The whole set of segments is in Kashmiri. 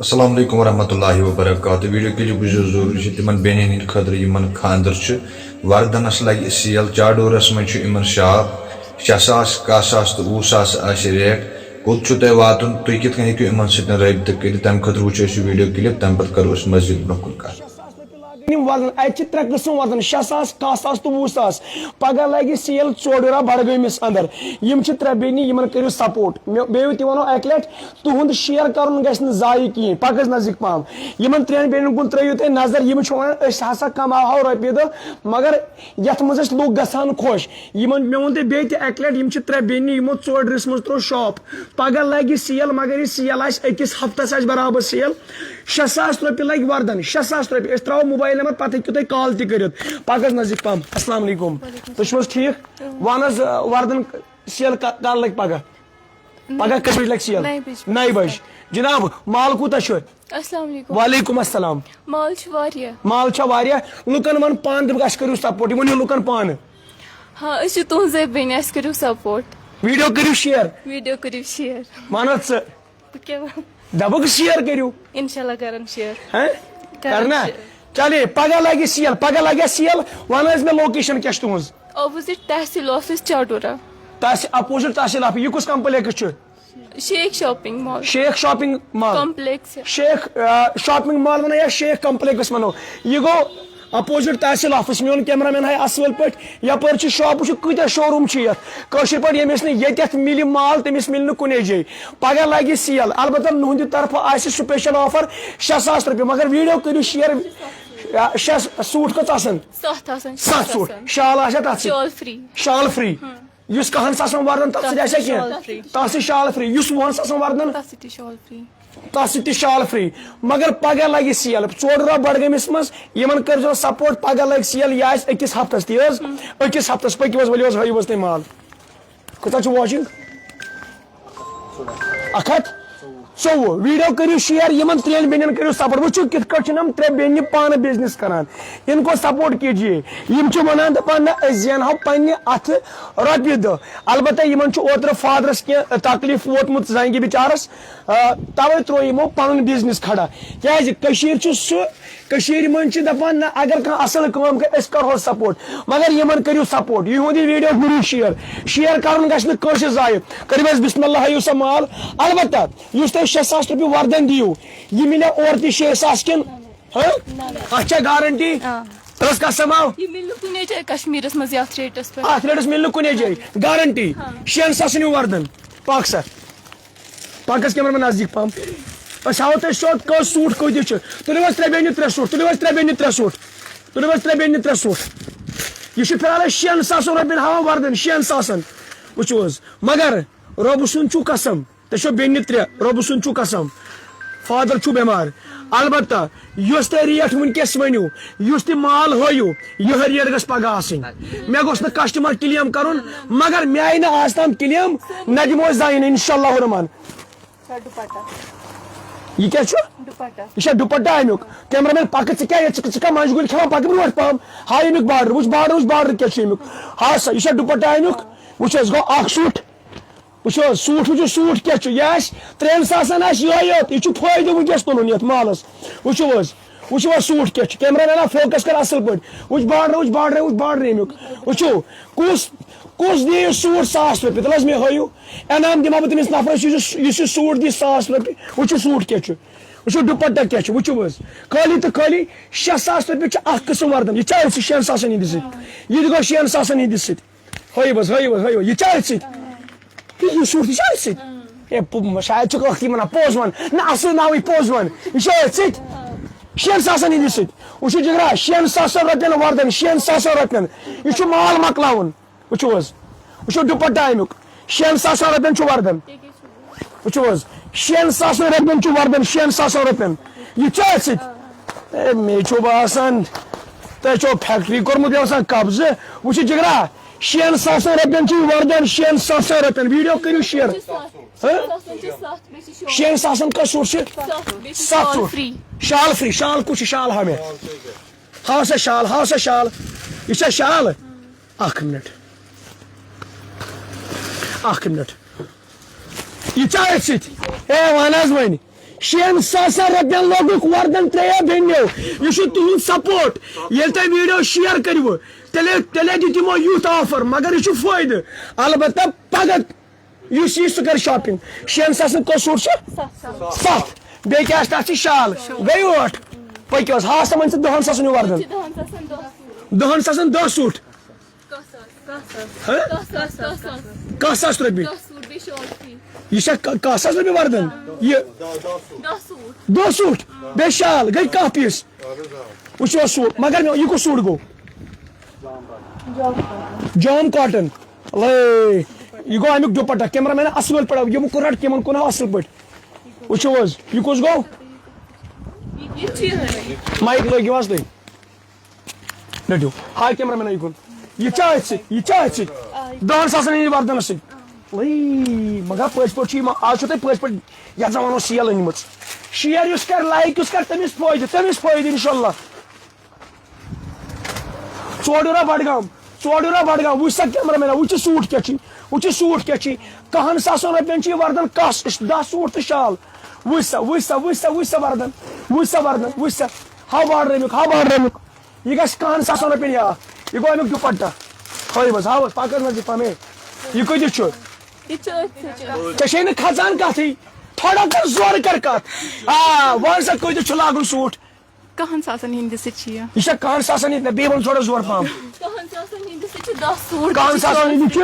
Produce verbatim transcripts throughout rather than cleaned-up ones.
السلام علیکم ورحمۃ اللہ وبرکاتہ۔ ویڈیو کلپ وٕچھزیو ضروٗر، یہِ چھِ تِمن بیٚنٮ۪ن ہٕنٛدِ خٲطرٕ یِمن خانٛدر چھُ۔ وردنس لگہِ سیل۔ چاڈورس منٛز چھُ یِمن شاپ۔ شےٚ ساس، کاہ ساس تہٕ وُہ ساس آسہِ ریٹ۔ کوٚت چھُو تۄہہِ واتُن؟ تُہۍ کِتھ کٔنۍ ہیٚکِو یِمن سۭتۍ رٲبطہٕ کٔرِتھ؟ تَمہِ خٲطرٕ وٕچھو أسۍ یہِ ویڈیو کلپ، تَمہِ پتہٕ کرو أسۍ مزید برونٛہہ کُن کتھ۔ یِم وردن، اَتہِ چھِ ترٛےٚ قٕسٕم وردن، شےٚ ساس، کاہ ساس تہٕ وُہ ساس۔ پگاہ لگہِ سیل ژوڈورہ بڈگٲمِس اندر۔ یِم چھِ ترٛےٚ بیٚنہِ، یِمن کٔرِو سپورٹ۔ مےٚ، بیٚیہِ تہِ وَنو اَکہِ لٹہِ، تُہُنٛد شیئر کَرُن گژھِ نہٕ ضایع کِہیٖنۍ۔ پَکھ حظ نزدیٖک پَہَم۔ یِمَن ترٛٮ۪ن بیٚنٮ۪ن کُن ترٛٲیِو تُہۍ نظر۔ یِم چھِ وَنان، أسۍ ہسا کَماوہو رۄپیہِ دَہ، مگر یَتھ منٛز أسۍ لُکھ گژھان خۄش۔ یِمَن، مےٚ ووٚن تۄہہِ بیٚیہِ تہِ اَکہِ لَٹہِ، یِم چھِ ترٛےٚ بیٚنہِ، یِمو ژورِ رِس منٛز ترٛوو شاپ۔ پَگاہ لَگہِ سیل، مگر یہِ سیل آسہِ أکِس ہفتَس آسہِ برابر سیل۔ شےٚ ساس رۄپیہِ لَگہِ وردَن، شےٚ ساس رۄپیہِ۔ أسۍ ترٛاوو موبایِل نمبر، پَتہٕ ہیٚکِو تُہۍ کال تہِ کٔرِتھ۔ پَکھ حظ نزدیٖک پَہَم۔ السلام علیکم۔ تُہۍ چھِو حظ ٹھیٖک؟ وَن حظ، وردَن سیل کَ-، کَر لَگہِ پَگاہ؟ پگاہ کٔژِ بجہِ لگہِ سیل؟ نَیہِ بجہِ۔ نَیہِ بجہِ۔ جناب، مال کوٗتاہ چھُ؟ السلام علیکم۔ وعلیکم السلام۔ مال چھُ واریاہ۔ مال چھا واریاہ؟ لُکن وَن پانہٕ، دَپُکھ اَسہِ کٔرِو سپورٹ، یہِ ؤنِو لُکن پانہٕ۔ ہاں، أسۍ چھِ تُہنٛزے بیٚنہِ، اَسہِ کٔرِو سپورٹ۔ ویڈیو کٔرِو شیئر۔ ویڈیو کٔرِو شیئر۔ وَن حظ ژٕ۔ بہٕ کیٛاہ وَنہٕ؟ دَپُکھ شیئر کٔرِو۔ انشاءاللہ کرن شیئر۔ ہہ؟ کرن کرنا؟ شیئر۔ چلے، پگاہ لگہِ سیل، پگاہ لگہِ سیل۔ وَن حظ مےٚ لوکیشن کیٛاہ چھِ تُہنٛز؟ اپوزٹ تحصیل آفس چاٹورا۔ تحصیل، اپوزٹ تحصیل آفس۔ یہِ کُس کمپلیکس چھُ؟ Sheikh shopping mall. Sheikh shopping mall. Complex. Sheikh, آ، شاپنگ مال ونو یا شیخ کمپلیکس ونو۔ یہِ گوٚو اپوزٹ تحصیل آفس۔ میون کیمرہ مین ہاے اصل پٲٹھۍ۔ یپٲرۍ چھِ شاپ، وٕچھِو کۭتیاہ شوروٗم چھِ یتھ۔ کٲشِر پٲٹھۍ، ییٚمِس نہٕ ییٚتٮ۪تھ مِلہِ مال، تٔمِس مِلہِ نہٕ کُنے جایہِ۔ پگاہ لگہِ سیل۔ البتہ نُہنٛدِ طرفہٕ آسہِ سپیشل آفر شےٚ ساس رۄپیہِ۔ مگر ویڈیو کٔرِو شیئر۔ آ، شےٚ سوٗٹ کٔژ آسن؟ ستھ آسن، ستھ ستھ سوٗٹ۔ آسن۔ شال آسیا تتھ سۭتۍ؟ شال فری۔ شال فری۔ یُس کاہن ساسن وردن، تتھ سۭتۍ آسیا کینٛہہ؟ شال فری۔ تتھ سۭتۍ شال فری۔ یُس وُہن ساسن وردن، تتھ سۭتۍ تہِ شال فری۔ تتھ سۭتۍ تہِ شال فری۔ مگر پگاہ لگہِ سیل۔ ژوڈ رۄہ بڈگٲمِس منٛز، یِمن کٔرۍزیو سپورٹ، پگاہ لگہِ سیل، یہِ آسہِ أکِس ہفتس، تی حظ؟ أکِس ہفتس۔ پٔکِو حظ، ؤلِو حظ، ہٲیِو حظ تُہۍ مال۔ کۭژاہ چھِ واچنگ؟ اکھ ہتھ ژوٚوُہ۔ ویڈیو کٔرِو شیئر، یِمن ترٛٮ۪ن بیٚنٮ۪ن کٔرِو سپورٹ۔ وٕچھِو کِتھ کٲٹھۍ چھِ یِم ترٛےٚ بیٚنہِ پانہٕ بزنس کران۔ ان کو سپورٹ کیجیے۔ یِم چھِ ونان، دپان، نہ، أسۍ زینہو پننہِ اتھٕ رۄپیہِ دہ۔ البتہ یِمن چھُ اوترٕ فادرس کینٛہہ تکلیف ووتمُت زنگہِ بچارس، آ، توے تروو یِمو پنُن بزنس کھڑا۔ کیازِ کٔشیٖر چھُ سُہ، کٔشیٖرِ منٛز چھِ دپان، نہ، اگر کانٛہہ اصل کٲم کرِ، أسۍ کرہوس سپورٹ۔ مگر یِمن کٔرِو سپورٹ، یِہُنٛد یہِ ویڈیو کٔرِو شیئر۔ شیئر کرُن گژھِ نہٕ کٲنٛسہِ ضایع۔ کٔرِو حظ بسم اللہ، ہٲیِو سا مال۔ البتہ یُس تۄہہِ شےٚ ساس رۄپیہِ وردن دِیِو، یہِ مِلیو اورٕ تہِ شےٚ ساس کِنہٕ؟ ہہ؟ اتھ چھا گارنٹی؟ آ۔ ترٛس قسم آو؟ یہِ مِلہِ نہٕ کُنے جایہِ کشمیٖرس منٛز یتھ ریٹس پٮ۪ٹھ۔ اتھ ریٹس مِلہِ نہٕ کُنے جایہِ۔ گارنٹی۔ ہاں۔ شٮ۪ن ساسن ہیوٗ وردن۔ پکھ سا۔ پکھ حظ کیمرہ مین نزدیٖک پہم۔ أسۍ ہاوو تۄہہِ شاٹ کٔژ سوٗٹ کۭتِس چھِ۔ تُلِو حظ ترٛےٚ بیٚنہِ ترٛےٚ سوٗٹ، تُلِو حظ ترٛےٚ بیٚنہِ ترٛےٚ سوٗٹ، تُلِو حظ ترٛےٚ بیٚنہِ ترٛےٚ سوٗٹ۔ یہِ چھُ فی الحال أسۍ شٮ۪ن ساسن رۄپین ہاوان وردن، شٮ۪ن ساسن۔ وٕچھِو حظ، مگر رۄبہٕ سُنٛد چھُو قسم، تۄہہِ چھو بیٚنہِ ترٛےٚ، رۄبہٕ سُنٛد چھُو قسم، فادر چھُو بٮ۪مار۔ البتہ یۄس تۄہہِ ریٹ وٕنکیٚس ؤنِو، یُس تہِ مال ہٲیِو، یِہے ریٹ گژھِ پگاہ آسٕنۍ۔ مےٚ گوٚژھ نہٕ کسٹمر کلیم کرُن، مگر مےٚ آیہِ نہٕ آز تام کلیم، نہ دِمو أسۍ زانٛہہ یِنہٕ، انشاءاللہ الرحمن۔ چھا ڈُپٹہ؟ یہِ کیٛاہ چھُ؟ ڈُپٹہ۔ یہِ چھا ڈُپٹہ امیُک؟ کیمرہ مین، پکہٕ ژٕ کیٛاہ، یہِ ژٕ، ژٕ کیٛاہ منٛجہِ گُلۍ کھٮ۪وان؟ پکہٕ برونٛٹھ پہم۔ ہاے امیُک بارڈر، وٕچھ بارڈر، وٕچھ بارڈر کیٛاہ چھُ امیُک۔ ہا سا، یہِ چھا ڈُپٹہ امیُک؟ وٕچھ حظ، گوٚو اکھ سوٗٹ۔ وٕچھِو حظ، سوٗٹ وٕچھِو، سوٗٹ کیٛاہ چھُ۔ یہِ آسہِ ترٛٮ۪ن ساسن آسہِ یِہوٚے یوت۔ یہِ چھُ فٲیدٕ وٕنکیٚس تُلُن یَتھ مالَس۔ وٕچھِو حظ، وٕچھِو حظ، سوٗٹ کیٛاہ چھُ۔ کیمرہ مین، آ، فوکس کر اَصٕل پٲٹھۍ۔ وٕچھ بارڈر، وٕچھ بارڈر، وٕچھ بارڈر اَمیُک۔ وٕچھِو، کُس، کُس دِیہِ یہِ سوٗٹ ساس رۄپیہِ؟ تَلہٕ حظ مےٚ ہٲیِو۔ انعام دِمہٕ ہا بہٕ تٔمِس نفرَس، یُس یہِ، یُس یہِ سوٗٹ دِیہِ ساس رۄپیہِ۔ وٕچھِو سوٗٹ کیٛاہ چھُ۔ وٕچھِو ڈُپٹہ کیٛاہ چھُ، وٕچھِو حظ۔ خٲلی تہٕ خٲلی شےٚ ساس رۄپیہِ چھُ اَکھ قٕسٕم وردن۔ یہِ چھا أتھۍ سۭتۍ شٮ۪ن ساسَن ہِنٛدِس سۭتۍ؟ یہِ تہِ گوٚو شٮ۪ن ساسَن ہِنٛدِس سۭتۍ۔ ہٲیِو حظ، ہٲیِو حظ، ہٲیِو۔ یہِ چھا أتھۍ سۭتۍ؟ یہِ سوٗٹ تہِ چھا أتھۍ سۭتۍ؟ اے، پو-، شاید چھُکھ ٲختی وَنان، پوٚز وَن۔ نہ، اَصٕل ناوٕے پوٚز وَن۔ یہِ چھا أتھۍ سۭتۍ؟ شٮ۪ن ساسَن ہِنٛدِس سۭتۍ۔ وٕچھِو جِگرا، شٮ۪ن ساسَن رۄپیَن وردَن، شٮ۪ن ساسَن رۄپیَن۔ یہِ چھُ مال مۄکلاوُن۔ وٕچھِو حظ، وٕچھِو ڈُپٹہ اَمیُک۔ شٮ۪ن ساسَن رۄپیَن چھُ وردَن۔ وٕچھِو حظ، شٮ۪ن ساسَن رۄپیَن چھُ وردَن، شٮ۪ن ساسَن رۄپیَن۔ یہِ چھا أتھۍ سۭتۍ؟ اے، مےٚ چھُ باسان، تۄہہِ چھو فیکٹری کوٚرمُت یہِ آسان قبضہٕ۔ وٕچھِو جِگرا، شٮ۪ن ساسَن رۄپیَن چھُ یہِ وردَن، شٮ۪ن ساسَن رۄپیَن۔ ویڈیو کٔرِو شیئر۔ ہہ؟ شٮ۪ن ساسَن کٔژ سوٗٹ چھِ؟ ستھ سوٗٹ۔ شال فری۔ شال کُس چھُ؟ شال ہاو مےٚ۔ ہاو سا شال، ہاو سا شال۔ یہِ چھا شال؟ اکھ منٹ۔ اکھ منٹ۔ یہِ چھا أتھۍ سۭتۍ؟ اے، وَن حظ وۄنۍ۔ شٮ۪ن ساسن رۄپین لوگُکھ وردن ترٛیٚیو بیٚنیو۔ یہِ چھُ تُہُنٛد سپورٹ۔ ییٚلہِ تُہۍ ویڈیو شیئر کٔرِو، تیٚلے، تیٚلے دِتِمو یُتھ آفر، مگر یہِ چھُ فٲیدٕ۔ البتہ پگاہ یُس یہِ، سُہ کرِ شاپنگ۔ شٮ۪ن ساسن کٔژ سوٗٹ چھِ؟ ستھ۔ بیٚیہِ کیٛاہ آسہِ تَتھ سۭتۍ؟ شال۔ گٔے ٲٹھ۔ پٔکِو حظ، ہاس تِمن چھِ دہن ساسن ہیوٗ وردن۔ دہن ساسن دہ سوٗٹ۔ ہہ؟ کاہ ساس رۄپیہِ۔ یہِ چھا کا-، کاہ ساس رۄپیہِ وردن؟ یہِ دہ سوٗٹ۔ بیٚیہِ شال، گٔے کاہ پیٖس۔ وٕچھِو حظ سوٗٹ، مگر مےٚ، یہِ کُس سوٗٹ گوٚو؟ جام کاٹن۔ لے، یہِ گوٚو اَمیُک ڈُپٹہ۔ کیمرہ مین اَصٕل پٲٹھۍ پڑھو، یِم کُن رَٹ، یِمن کُن ہاو اَصٕل پٲٹھۍ۔ وٕچھِو حظ، یہِ کُس گوٚو؟ مایِک لٲگِو حظ تُہۍ۔ رٔٹِو۔ ہاے کیمرہ مین یہِ کُن۔ یہِ چھا أتھۍ سۭتۍ؟ یہِ چھا أتھۍ سۭتۍ؟ دَہَن ساسَن ہِنٛدِ وردَنَس سۭتۍ۔ لے، مگر پٔزۍ پٲٹھۍ چھُ یہِ ما-، آز چھُو تۄہہِ پٔزۍ پٲٹھۍ یَتھ زَن وَنو سیل أنۍمٕژ۔ شِیَر یُس کَرِ، لایِک یُس کَرِ، تٔمِس فٲیدٕ، تٔمِس فٲیدٕ اِنشاءاللہ۔ ژوڈورہ بڈگام، ژوڈورہ بڈگام، وٕچھ سا کیمرہ مین، وٕچھ یہِ سوٗٹ کیٛاہ چھُ، وٕچھ یہِ سوٗٹ کیٛاہ چھُ۔ کہن ساسن رۄپین چھُ یہِ وردن کس، دہ سوٗٹ تہٕ شال۔ وٕچھ سا، وٕچھ سا، وٕچھ سا، وٕچھ سا وردن، وٕچھ سا وردن، وٕچھ سا۔ ہاو بارڈر امیُک، ہاو بارڈر امیُک۔ یہِ گژھِ کہن ساسن رۄپین یہِ اکھ۔ یہِ گوٚو امیُک دُپٹہ۔ ہٲیِو حظ، ہاو حظ، پکھ حظ نزدیٖک پہمے۔ یہِ کۭتِس چھُ؟ یہِ چھُ أتھۍ سۭتۍ۔ ژےٚ چھے نہٕ کھژان کتھٕے۔ تھوڑا کر زورٕ کر کتھ۔ آ، وَن سا کۭتِس چھُ لاگُن سوٗٹ؟ کہن ساسن ہِنٛدِس چھِ یہِ۔ یہِ چھا کہن ساسن ہِنٛدۍ؟ نہ، بیٚیہِ وَن تھوڑا زور پہم۔ کہن ساسن ہِنٛدِس چھِ دہ سوٗٹ۔ کہن ساسن ہِنٛدِس چھِ؟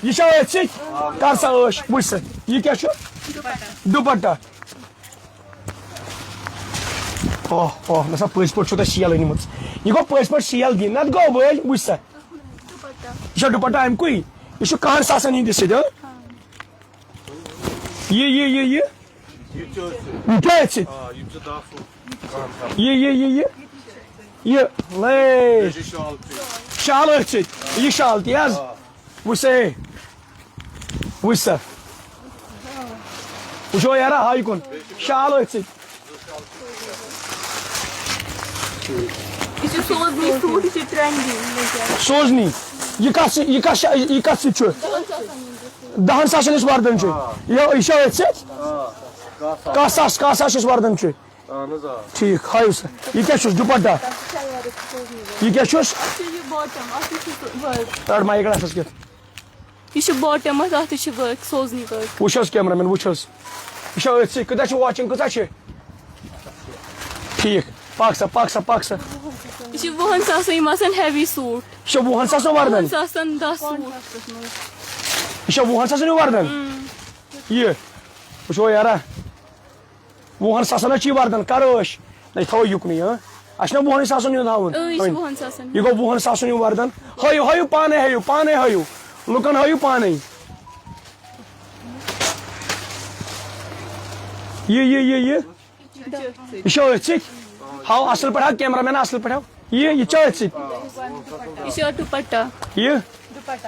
یہِ چھا أتھۍ سۭتۍ؟ کر سا ٲش، وٕچھ سا۔ یہِ کیٛاہ چھُ؟ دُپٹہ۔ اوہ، اوہ، نہ سا پٔزۍ پٲٹھۍ چھُو تۄہہِ سیل أنۍمٕژ۔ یہِ گوٚو پٔزۍ پٲٹھۍ سیل دِنۍ، نتہٕ گوٚو وٲلۍ، وٕچھ سا۔ یہِ چھا دُپٹہ اَمہِ کُے؟ یہِ چھُ کہن ساسن ہِنٛدِس سۭتۍ، ہاں؟ یہِ، یہِ، یہِ، یہِ۔ یہِ چھُ أتھۍ سۭتۍ۔ یہِ چھُ أتھۍ سۭتۍ۔ آ، یِم چھِ دَہ فُٹ۔ یہِ، یہِ، یہِ، یہِ۔ یہِ۔ لے۔ بیٚیہِ چھِ شال تہِ۔ شال أتھۍ سۭتۍ۔ یہِ شال تہِ حظ۔ آ۔ وٕچھ سا، ہے۔ وٕچھ سا۔ وٕچھو یارا، ہاے کُن۔ شال أتھۍ سۭتۍ۔ یہِ چھُ سوزنی سوٗٹ، یہِ چھُ ٹرینڈی وٕنکیٚن۔ سوزنی۔ یہِ کَتھ سۭتۍ، یہِ کَتھ شا-، یہِ کَتھ سۭتۍ چھُ؟ دَہَن ساسَن ہِنٛدِس وردَن چھُ۔ یہِ، یہِ چھا أتھۍ سۭتۍ؟ کاہ ساس، کاہ ساس چھُس وردَن چھُ۔ اہن حظ، آ۔ ٹھیٖک، ہٲیِو سا۔ یہِ کیٛاہ چھُس؟ دُپٹہ۔ یہِ کیٛاہ چھُس؟ اَتھ چھُ یہِ باٹم، اَتھ تہِ چھُ سُہ ورک۔ رَٹ مایِک رَٹَس کیُتھ۔ یہِ چھُ باٹم حظ، اَتھ تہِ چھِ ؤرٕک، سوزنی ؤرٕک۔ وٕچھ حظ کیمرہ مین، وٕچھ حظ۔ یہِ چھا أتھۍ سۭتۍ؟ کۭژاہ چھِ واچِنٛگ، کۭژاہ چھِ؟ ٹھیٖک۔ پَکھ سا، پَکھ سا، پَکھ سا۔ یہِ چھِ وُہَن ساسَن، یِم آسَن ہیوی سوٗٹ۔ یہِ چھا وُہَن ساسَن وُہَن وردَن؟ ساسَن دَہ سوٗٹ۔ یہِ چھا وُہَن ساسَن ہیوٗ وردَن؟ اۭں۔ یہِ۔ وٕچھو یارا۔ وُہَن ساسَن حظ چھِ یہِ وردَن، کَر ٲش؟ نہ، یہِ تھاوو یُکنُے، ہاں؟ اَسہِ چھُنہ وُہَن ساسَن ہُنٛد ہاوُن؟ اۭں، یہِ چھُ وۄنۍ۔ وُہَن ساسَن۔ یہِ گوٚو وُہَن ساسَن ہیوٗ وردَن۔ ہٲیِو، ہٲیِو پانَے، ہٲیِو، پانَے ہٲیِو۔ لُکَن ہٲیِو پانَے۔ یہِ، یہِ، یہِ، یہِ۔ یہِ چھا أتھۍ سۭتۍ؟ ہاو اَصٕل پٲٹھۍ، ہاو کیمرہ مین اَصٕل پٲٹھۍ، ہاو۔ یہِ، یہِ چھا أتھۍ سۭتۍ؟ یہِ چھُ دُپٹہ۔ یہِ؟ دُپٹہ۔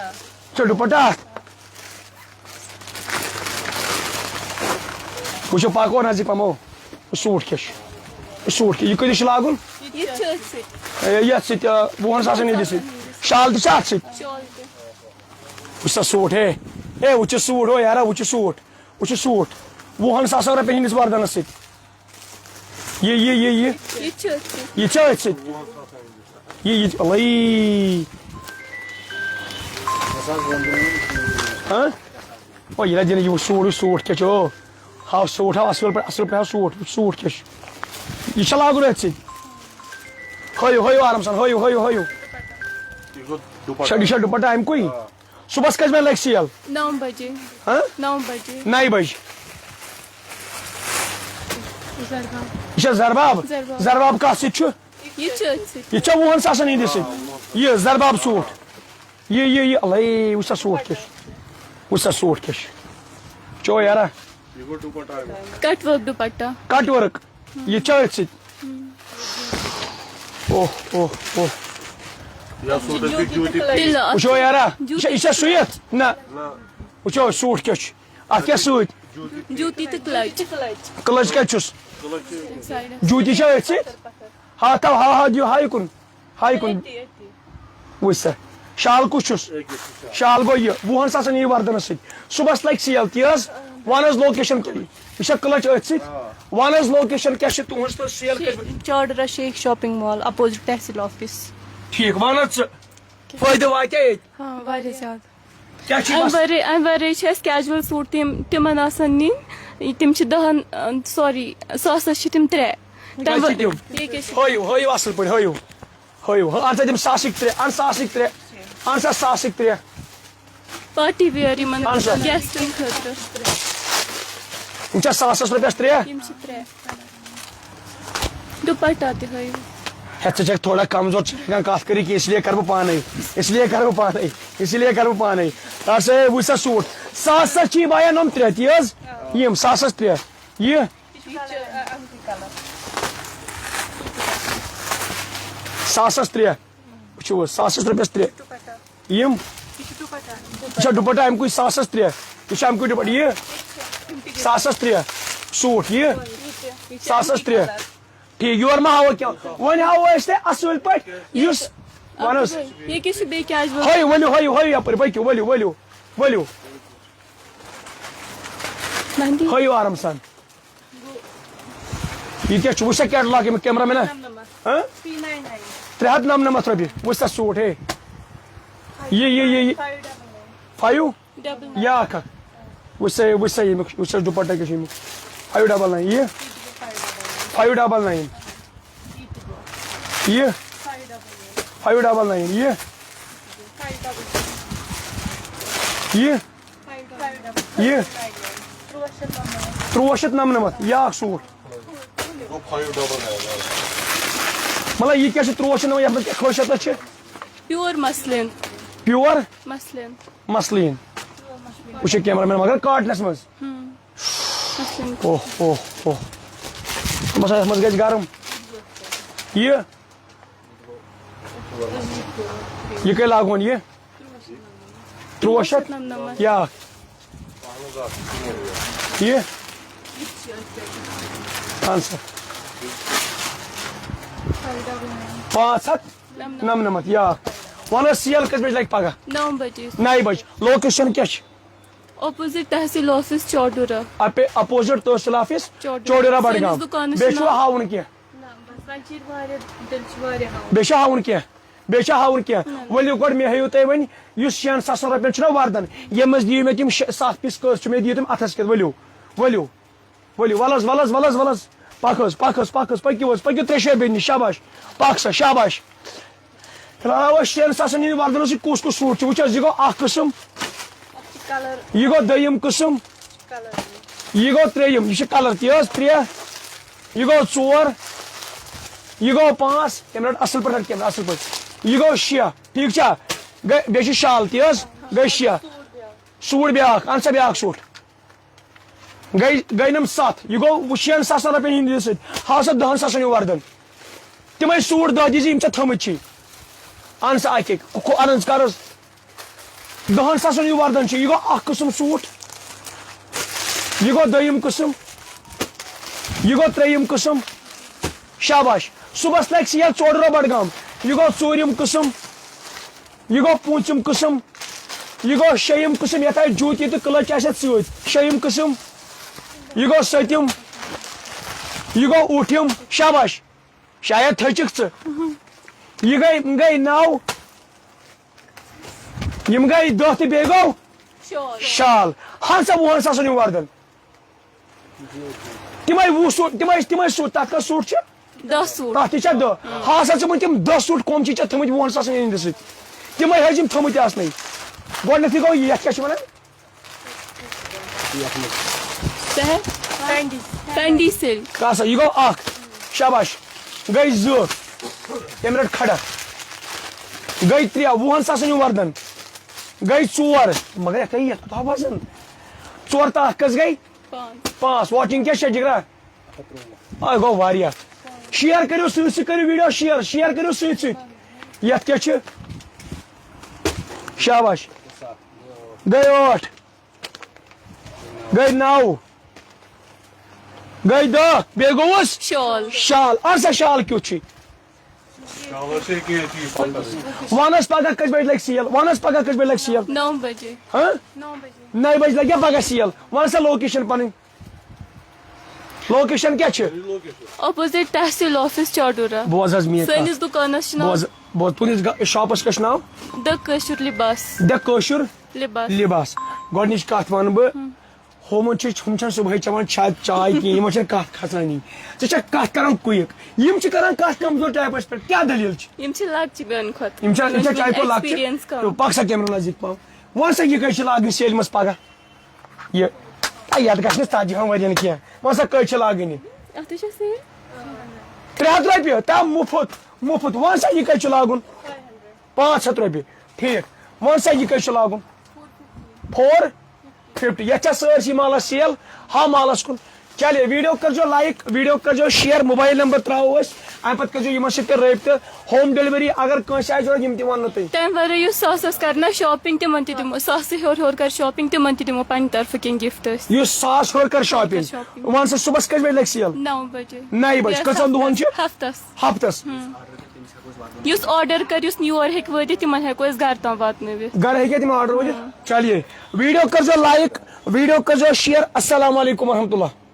چھا دُپٹہ اَتھ؟ وٕچھو، پَکو نزدیٖک پَہمو۔ سوٗٹ کیٛاہ چھُ؟ سوٗٹ کیٛاہ؟ یہِ کۭتِس چھُ لاگُن؟ یہِ تہِ چھُ أتھۍ سۭتۍ۔ اے، یَتھ سۭتۍ، آ، وُہَن ساسَن ہِنٛدِس سۭتۍ۔ شال تہِ چھا اَتھ سۭتۍ؟ شال تہِ۔ وٕچھ سا سوٗٹ، ہے۔ ہے، وٕچھ یہِ سوٗٹ، ہو یارا، وٕچھ یہِ سوٗٹ۔ وٕچھ یہِ سوٗٹ۔ وُہَن ساسَن رۄپیَن ہِنٛدِس وردَنَس سۭتۍ۔ یہِ، یہِ، یہِ، یہِ۔ یہِ چھُ أتھۍ سۭتۍ۔ یہِ چھا أتھۍ سۭتۍ؟ یہِ، یہِ، اَلَے۔ ہاں؟ او، یہِ نہ دِنہٕ یہِ سوٗٹ، یہِ سوٗٹ کیٛاہ چھُ؟ او، ہاو سوٗٹ، ہاو اَصٕل پٲٹھۍ، اَصٕل پٲٹھۍ ہاو سوٗٹ، سوٗٹ کیٛاہ چھُ؟ یہِ چھا لاگُن أتھۍ سۭتۍ؟ ہٲیِو، ہٲیِو آرام سان، ہٲیِو، ہٲیِو، ہٲیِو۔ یہِ گوٚو دُپٹہ۔ چھا، یہِ چھا دُپٹہ اَمہِ کُے؟ آ۔ صُبحَس کٔژِ بَجہِ لَگہِ سیل؟ نَو بجے۔ ہاں؟ نَو بجے۔ نَیہِ بجہِ۔ زرباب۔ یہِ چھا زرباب؟ زرباب۔ زرباب کَتھ سۭتۍ چھُ؟ یہِ چھُ أتھۍ سۭتۍ۔ یہِ چھا وُہَن ساسَن ہِنٛدِس سۭتۍ؟ یہِ زرباب سوٗٹ۔ یہِ، یہِ، یہِ، اَلَے، وٕچھ سا سوٗٹ کیٛاہ چھُ۔ وٕچھ سا سوٗٹ کیٛاہ چھُ۔ چو یارا۔ یہِ گوٚو دُپٹہ اَمیُک۔ کٹ ؤرک دُپٹہ۔ کٹ ؤرک۔ یہِ چھا أتھۍ سۭتۍ؟ اوہ، اوہ، اوہ۔ یا سوٗٹ ٲسۍ جوٗتی تہِ تِلہٕ اَتھ۔ وٕچھو یارا، یہِ چھا، یہِ چھا سُوِتھ؟ نہ۔ نہ۔ وٕچھو سوٗٹ کیٛاہ چھُ۔ اَتھ کیٛاہ سۭتۍ؟ جوٗتی تہٕ کلچ۔ کلچ کَتہِ چھُس؟ کلچ چھِ جوٗتی چھا أتھۍ سۭتۍ؟ ہا، تھاو، ہا، ہا، دِیِو، ہا، یہِ کُن۔ ہاے کُن۔ أتی، أتی۔ وٕچھ سا، شال کُس چھُس؟ أکِس چھُ شال۔ شال گوٚو یہِ، وُہَن ساسَن یی وردَنَس سۭتۍ۔ صُبحَس لَگہِ سیل، تی حظ؟ وَن حظ location کیٛاہ؟ یہِ چھا clutch أتھۍ سۭتۍ؟ وَن حظ location کیٛاہ چھِ تُہٕنٛز تہٕ sale کَتہِ؟ Chadoora Sheikh shopping mall opposite تحصیل office. ٹھیٖک، وَن حظ ژٕ، فٲیدٕ واتیٛا ییٚتہِ؟ ہاں، واریاہ زیادٕ. کیٛاہ چھِ اَمہِ بس-، ورٲے، اَمہِ ورٲے چھِ اَسہِ casual suit تِم، تِمن آسان نِنۍ، تِم چھِ دَہن، sorry، ساسَس چھِ تِم ترٛےٚ. تَمہِ کیٛاہ چھِ وَ-، تِم؟ یہِ کیٛاہ چھِ؟ ہٲیِو، ہٲیِو اَصٕل پٲٹھۍ، ہٲیِو، ہٲیِو، ہٲ-، اَن سا تِم ساسٕکۍ ترٛےٚ، اَن ساسٕکۍ ترٛےٚ، اَن سا ساسٕکۍ ترٛےٚ. Party wear یِمن اَہَن سا۔ Guestن خٲطرٕ۔ یِم چھا ساسَس رۄپیَس ترٛےٚ؟ یِم چھِ ترٛےٚ۔ ڈُپٹہ تہِ ہٲیِو۔ ہے، ژٕ چھَکھ تھوڑا کمزور، ژٕ چھَکھ ہٮ۪کان کَتھ کٔرِتھ کینٛہہ، اس لیے کَرٕ بہٕ پانَے، اس لیے کَرٕ بہٕ پانَے، اس لیے کَرٕ بہٕ پانَے۔ رَٹ سا، ہے، وٕچھ سا suit، ساسَس چھِ یہِ بایان یِم ترٛےٚ، تی حظ؟ یِم ساسَس ترٛےٚ۔ یہِ؟ ساسَس ترٛےٚ۔ وٕچھِو حظ، ساسَس رۄپیَس ترٛےٚ۔ یِم؟ یہِ چھُ ڈُپٹہ اَمہِ کُے ساسَس ترٛےٚ۔ یہِ چھُ اَمہِ کُے ڈُپٹہ۔ یہِ؟ ساسَس ترٛےٚ۔ suit۔ یہِ؟ ساسَس ترٛےٚ۔ ٹھیٖک، یورٕ ما ہاوو کینٛہہ؟ وۄنۍ ہاوو أسۍ تۄہہِ اَصٕل پٲٹھۍ۔ یُس، وَن حظ۔ یہِ کیٛاہ چھُ بیٚیہِ casual؟ ہٲیِو، ؤلِو، ہٲیِو، ہٲیِو یَپٲرۍ، پٔکِو، ؤلِو، ؤلِو، ؤلِو۔ مہندی۔ ہٲیِو آرام سان۔ یہِ کیٛاہ چھُ؟ وٕچھ سا catalog ییٚمیُک cameraman۔ ہاں؟ ترٛےٚ ہَتھ نَمنَمَتھ رۄپیہِ۔ وٕچھ سا suit، ہے۔ یہِ، یہِ، یہِ، یہِ۔ Five double nine۔ Double nine۔ یہِ اَکھ اَکھ۔ وٕچھ سا، وٕچھ سا ییٚمیُک، وٕچھ سا ڈُپٹہ کیٛاہ چھُ ییٚمیُک۔ Five double nine۔ یہِ؟ Five double nine۔ یہِ؟ Five double nine۔ یہِ؟ یہِ؟ یہِ؟ تُرٛواہ شیٚتھ نَمنَمَتھ، یہِ اَکھ suit۔ مطلب، یہِ کیٛاہ چھُ تُرٛواہ شیٚتھ نَمنَمَتھ، یَتھ منٛز کیٛاہ خٲصیت چھِ؟ Pure مَسلیٖن۔ Pure؟ مَسلیٖن۔ مَسلیٖن۔ وٕچھِو cameraman، مگر cottonَس منٛز۔ مَسلیٖن۔ اوہ، اوہ، اوہ۔ باسان، یَتھ منٛز گژھِ گرم۔ یہِ؟ یہِ کٔہۍ لاگون یہِ؟ تُرٛواہ شیٚتھ؟ نَمنَمَتھ۔ یہِ اَکھ۔ یہِ؟ اَہَن سا۔ پانٛژھ ہَتھ نَمنَمَتھ۔ یہِ اَکھ۔ وَن حظ، sale کٔژِ بَجہِ لَگہِ پَگاہ؟ نَو بَجے۔ نَیہِ بَجہِ۔ Location کیٛاہ چھِ؟ Opposite تحصیل office چوڈورہ۔ اَپے-، opposite تحصیل office چوڈورہ۔ چوڈورہ بڈگام۔ سٲنِس دُکانَس بیٚیہِ چھُ چھُوا ناو؟ ہاوُن کینٛہہ؟ نہ، بس وۄنۍ چھِ ییٚتہِ واریاہ، تیٚلہِ چھِ واریاہ ہاوُن۔ بیٚیہِ چھا ہاوُن کینٛہہ؟ نہ، نہ۔ ؤلِو گۄڈٕ مےٚ ہٲیِو تُہۍ وۄنۍ یُس شٮ۪ن ساسَن رۄپیَن چھُنہ وردَن، ییٚمہِ منٛز دِیِو مےٚ تِم شےٚ، سَتھ piece کٔژ چھِ مےٚ دِیِو تِم اَتھَس کٮ۪تھ، ؤلِو، ؤلِو، ؤلِو، وَلہٕ حظ، وَلہٕ حظ، وَلہٕ حظ، وَلہٕ حظ، پَکھ حظ، پَکھ حظ، پَکھ حظ، پٔکِو حظ، پٔکِو ترٛےٚ شےٚ بیٚنہِ، شاباش، پَکھ سا، شاباش۔ فِلحال وۄنۍ شٮ۪ن ساسَن ہِنٛدِ وردَن سۭتۍ کُس کُس suit چھُ؟ وٕچھ حظ، یہِ گوٚو اَکھ قٕسٕم، اَتھ چھُ colour۔ یہِ گوٚو دوٚیِم قٕسٕم، colour۔ یہِ گوٚو ترٛیٚیِم، یہِ چھُ colour تہِ حظ، ترٛےٚ، یہِ گوٚو ژور، یہِ گوٚو پانٛژھ، تٔمۍ رَٹ اَصٕل پٲٹھۍ، رَٹ camera اَصٕل پٲٹھۍ، یہِ گوٚو شےٚ، ٹھیٖک چھا؟ گٔے، بیٚیہِ چھُ شال تہِ حظ، گٔے شےٚ۔ Suit بیٛاکھ، اَن سا بیٛاکھ suit۔ گٔے، گٔے نَم سَتھ۔ یہِ گوٚو وۄنۍ شٮ۪ن ساسَن رۄپیَن ہِنٛدِ سۭتۍ۔ ہاو سا دَہَن ساسَن ہیوٗ وردَن۔ تِمَے suit دَہ دیٖزِ یِم ژےٚ تھٲمٕتۍ چھی۔ اَن سا اَکہِ اَکہِ۔ کُ-، کُ-، اَن حظ، کَر حظ۔ دَہَن ساسَن ہیوٗ وردَن چھُ۔ یہِ گوٚو اَکھ قٕسٕم suit۔ یہِ گوٚو دوٚیِم قٕسٕم۔ یہِ گوٚو ترٛیٚیِم قٕسٕم۔ شاباش۔ صُبحَس لَگہِ sale ژوڈورہ بڈگام۔ یہِ گوٚو ژوٗرِم قٕسٕم۔ یہِ گوٚو پوٗنٛژِم قٕسٕم۔ یہِ گوٚو شیٚیِم قٕسٕم، یَتھ آسہِ جوٗتی تہٕ clutch آسہِ اَتھ سۭتۍ۔ شیٚیِم قٕسٕم۔ یہِ گوٚو سٔتِم۔ یہِ گوٚو ٲٹھِم۔ شاباش۔ شاید تھٔچِکھ ژٕ۔ یہِ گٔے، گٔے نَو۔ یِم گٔے دَہ تہٕ بیٚیہِ گوٚو شال۔ شال۔ ہَن سا وُہَن ساسَن ہیوٗ وردَن۔ تِمے وُہ suit، تِمے، تِمے suit، تَتھ کٔژ suit چھِ؟ دَہ suit۔ تَتھ تہِ چھا دَہ؟ ہا سا، ژٕ وَن تِم دَہ suit کَم چھِ ژےٚ تھٲمٕتۍ وُہَن ساسَن ہِنٛدِ سۭتۍ؟ تِمے حظ یِم تھٲمٕتۍ آسنَے۔ گۄڈٕنٮ۪تھٕے گوٚو یہِ، یَتھ کیٛاہ چھِ وَنان؟ سہل۔ فینڈی۔ فینڈی silk۔ کَر سا، یہِ گوٚو اَکھ۔ شاباش۔ گٔے زٕ۔ تٔمۍ رٔٹ کھڑا۔ گٔے ترٛےٚ، وُہَن ساسَن ہیوٗ وردَن۔ گٔے ژور۔ مگر یَتھ ہے، یَتھ کوٗتاہ وزن؟ ژور تہٕ اَکھ کٔژ گٔے؟ پانٛژھ۔ پانٛژھ۔ Watching کیٛاہ چھےٚ، جِگرا؟ آ، گوٚو واریاہ۔ Share کٔرِو سۭتۍ سۭتۍ، کٔرِو video share، share کٔرِو سۭتۍ سۭتۍ۔ یَتھ کیٛاہ چھِ؟ شاباش۔ گٔے ٲٹھ۔ گٔے نَو۔ گٔے دَہ۔ بیٚیہِ گوٚوُس؟ شال۔ شال۔ اَہَن سا، شال کیُتھ چھُے؟ وَن حظ پَگاہ کٔژِ بَجہِ لَگہِ sale؟ وَن حظ پَگاہ کٔژِ بَجہِ لَگہِ sale؟ نَو بَجے۔ ہاں؟ نَو بَجے۔ نَیہِ بجہِ لگیا پگاہ سیل؟ وَن سا لوکیشن پنٕنۍ۔ لوکیشن کیٛاہ چھِ؟ اپوزٹ تحصیل آفس چاڈورہ۔ بوز حظ میٛٲنۍ کتھ۔ سٲنِس دُکانس چھُ ناو بوز، بوز، تُہنٛدِس گا-، شاپس کیٛاہ چھُ ناو؟ دَ کٲشُر لباس۔ دَ کٲشُر لباس۔ لباس۔ گۄڈٕنِچ کتھ ونہٕ بہٕ، ہُمن چھِ، ہُم چھِنہٕ صبحٲے چٮ۪وان چا-، چاے کینٛہہ، یِمن چھَنہٕ کتھ کھسٲنی۔ ژےٚ چھَکھ کتھ کران quick، یِم چھِ کران کتھ کمزور ٹایپس پٮ۪ٹھ، کیٛاہ دٔلیٖل چھِ؟ یِم چھِ لۄکچہِ میانہِ کھۄتہٕ۔ یِم چھا، یِم چھا چھُنہٕ چایہِ پھوٚل لۄکچہِ؟ Experience کم۔ تو پکھ سا کیمرہ نزدیٖک پہم۔ وَن سا، یہِ کٔہۍ چھِ لاگٕنۍ سیلہِ منٛز پگاہ؟ یہِ، اے، یَتھ گژھِ نہٕ ژتجی ہن ؤرین کینٛہہ۔ وَن سا، کٔہۍ چھِ لاگٕنۍ یہِ؟ اتھ تہِ چھا سیم؟ ترٛےٚ ہتھ رۄپیہِ، تا مُفت، مُفت۔ وَن سا، یہِ کٔہۍ چھُ لاگُن؟ پانٛژھ ہتھ رۄپیہِ۔ ٹھیٖک۔ وَن سا، یہِ کٔہۍ چھُ لاگُن؟ Four fifty۔ یَتھ چھا سٲرسٕے مالَس سیل؟ ہا مالَس کُن۔ چلے، ویٖڈیو کٔرزیو like، ویٖڈیو کٔرزیو share، موبایل نمبر ترٛاوو أسۍ، اَمہِ پَتہٕ کٔرزیو یِمَن سۭتۍ تہِ رٲبطہٕ۔ Home delivery اگر کٲنٛسہِ آسہِ ضوٚرَتھ، یِم تہِ وَننو تۄہہِ۔ تَمہِ وَرٲے یُس ساسَس کَرِ نا shopping، تِمَن تہِ دِمو، ساسہٕ ہیوٚر ہیوٚر کَرِ shopping، تِمَن تہِ دِمو پنٛنہِ طرفہٕ کینٛہہ gift أسۍ۔ یُس ساس ہیوٚر کَرِ shopping۔ shopping۔ وَن سا، صُبحَس کٔژِ بَجہِ لَگہِ سیل؟ نَو بَجے۔ نَیہِ بَجہِ۔ یَس کٔژَن دۄہَن چھِ؟ ہفتَس۔ ہفتَس۔ یُس order کَرِ، یُس یور ہیٚکہِ وٲتِتھ، تِمَن ہٮ۪کو أسۍ گَرٕ تام واتنٲوِتھ۔ گَرٕ ہیٚکہِ تِم order وٲتِتھ؟ چلیے، ویٖڈیو کٔرزیو like، ویٖڈیو کٔرزیو share۔ السلام علیکم ورحمتہ اللہ۔